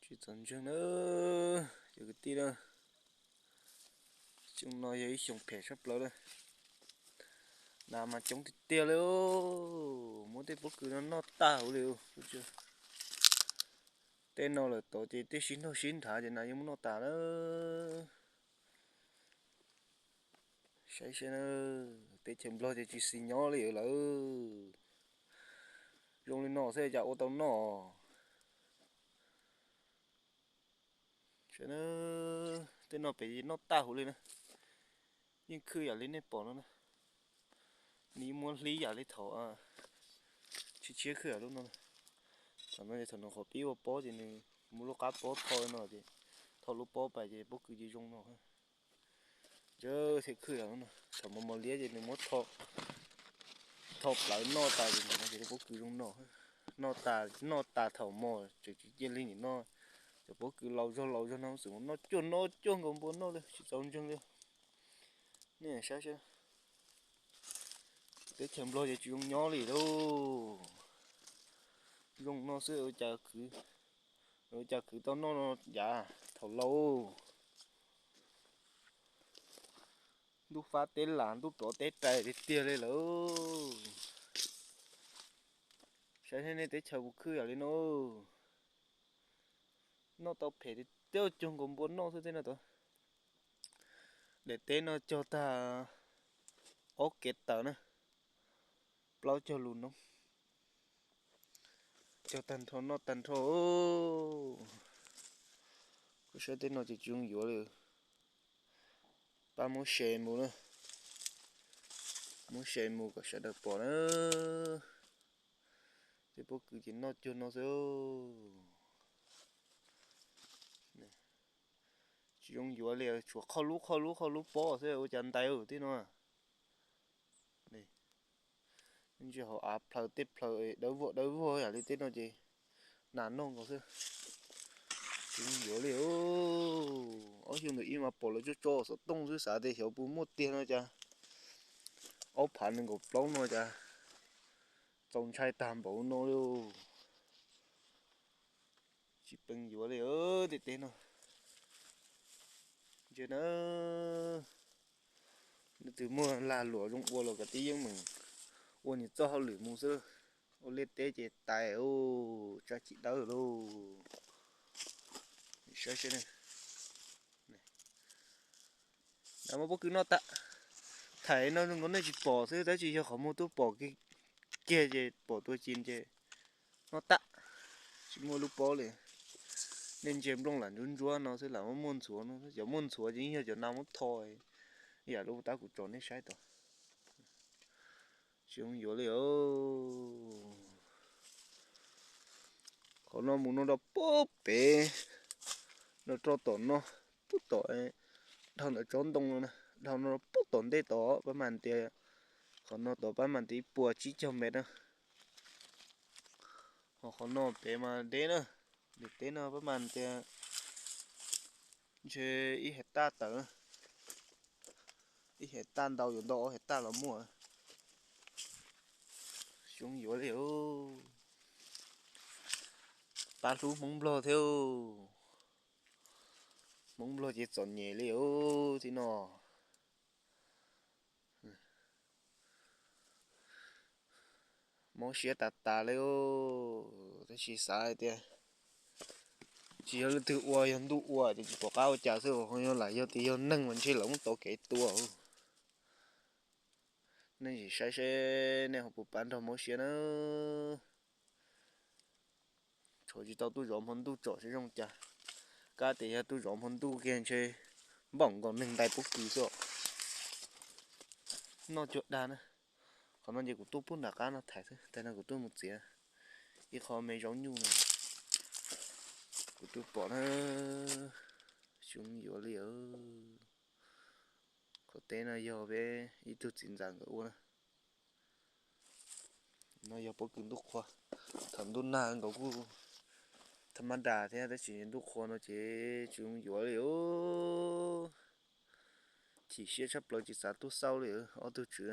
Tsis txaus ntseeg na, cov kwv tij na, xyoo no yog ib xyoo phem tshaj plaws na. Nas mas coob tiag tiag li, muab tej pob kws no noj tag huv li. Tej no lawm tod ces tej sib nrhav sib nrhav ces nas yeej muab noj tas lawm. Saib seb, teb chaws Nplog ces tsis xis nyob li lawm. Zoo li no xwb cas ua tau noj. Tej no pem noj tag huv li na. Yeej khwj yam li nej pom no na. Nws yeej muab hlib yam li thaum tshiab tshiab khwj yam lub no. Thaum no thaum nws qhov pib ua pob ces nws muab lub qab pob tho no ces tho lub pob pais ces pob kws ces zoo no. Ntshe thiaj khwj yam no, thaum mos mos liab ces nws muab tho plawv noj tas ces nim no ces lub pob kws zoo no. Noj tas, noj tas thaum mos tseem tsis cia li nim no. Cov pob kws laus zog laus zog no xwb noj cuag noj cuag nkaus npua noj li tsis txaus ntseeg li. Nej saib seb, teb chaws Nplog ces tsis zoo nyob li lauj. Zoo no xwb ua cas kwv tau noj no yav thaum laus. Ntuj fab teb las ntuj plov teb rais tiag tiag li lawm. Saib nej teb chaws puas khwj yam li no. Noj tau phem tiag tiag cuag nkaus npua noj xwb tej no tod. Daim teb no cog tag ob kev taws na, plaub caug lus noob. Cog tag nrho noj tag nrho. Kuv saib tej no ces tsis zoo yuav li. Pab muab share mus na, muab share mus kom sawv daws pom na. Tej pob kws ces noj cuag no xwb. Tsis zoo yuav li, tshuav qhov lub qhov lub qhov lub pob xwb ua cas ntais tej no. Ntsia hauv av plhaws tej plhaws dawb vog dawb vog yam li tej no ces nas noj nkaus xwb. Tsis zoo yuav li. Ob xyoo ntawm ib mas pom lawv tso tso xov tooj xwb xav tias xyov puas muaj tiag no cas. Ob phav nees nkaum plaub no cas txaus ntshai tag npaum no li. Tsis peem yuav li tej teb no. Ntsia na, leej twg muaj lag luam zoo ua los kom tib yeeb meem ua nws txoj hauj lwm mus xwb. Ua liaj teb ces tais ua tsab chim dawb lauj. Saib seb, nas muab pob kws noj tag. Thaum no zoo nkaus nej tsis pom xwb tab sis yog qhov muag tuaj pom kiag ces pom tua ci ces noj tag. Tsis muaj lub pob li. Nej ntsia nplooj lam ntsuab ntsuab no xwb lam muab muaj ntxhuav no, cov muaj ntxhuav ces yeej yog cov nas muab tho. Yam li tab kuv tso nej saib tod. Tsis zoo yuav li. Qhov no mus no rau pem, rau rau tom no, pub tom, dhau ntawm tsob ntoo no, dhau no pub tom ntej tod pab mas tias, qhov no tod pab mas tias ib puas tsib caug mev na. Ho qhov no pem mas deb na, daim teb no pab mas tias ntshe ib hais taj tawm, ib hais taj ntau yuav ntau ob hais taj los muaj. Xyov yuav li. Pab hlub Hmoob Nplog thiab. Hmoob Nplog ces txom nyem li thiab no. Mob siab tas tas li. Tab sis xav hais tias tsis yog leej twg ua, yog ntuj ua ces tsis pom qab ua cas xwb, ho yog lam yog tias yog neeg mas ntshe lawv muab tau kev tua. Nej sim saib seb nej ho puas pab nrog mob siab na. Tshuav tsis tau tub zov hmo ntuj tsom seb zoo cas. Kab tias yog tub zov hmo ntuj kiag ntshe npaum nkaus neeg ntais pob kws xwb. Noj cuag dag na. Qhov no ces kuv tuaj pub nram qab no thaiv xwb, tag no kuv tuaj mus txiav ib qho me zaub nyuj no. Kuv twb pom na, xyov yuav li. Qhov teb no yog peb ib tug txiv ntxawm nkawd ua na. No yog pob kws ntuj qhua. Thaum ntuj nag nkawd kuj tha mab das thiab tab sis ntuj qhua no ces tsis zoo yuav li. Chim siab tshaj plaws tsis xav tuaj xauj li ob tug tswv.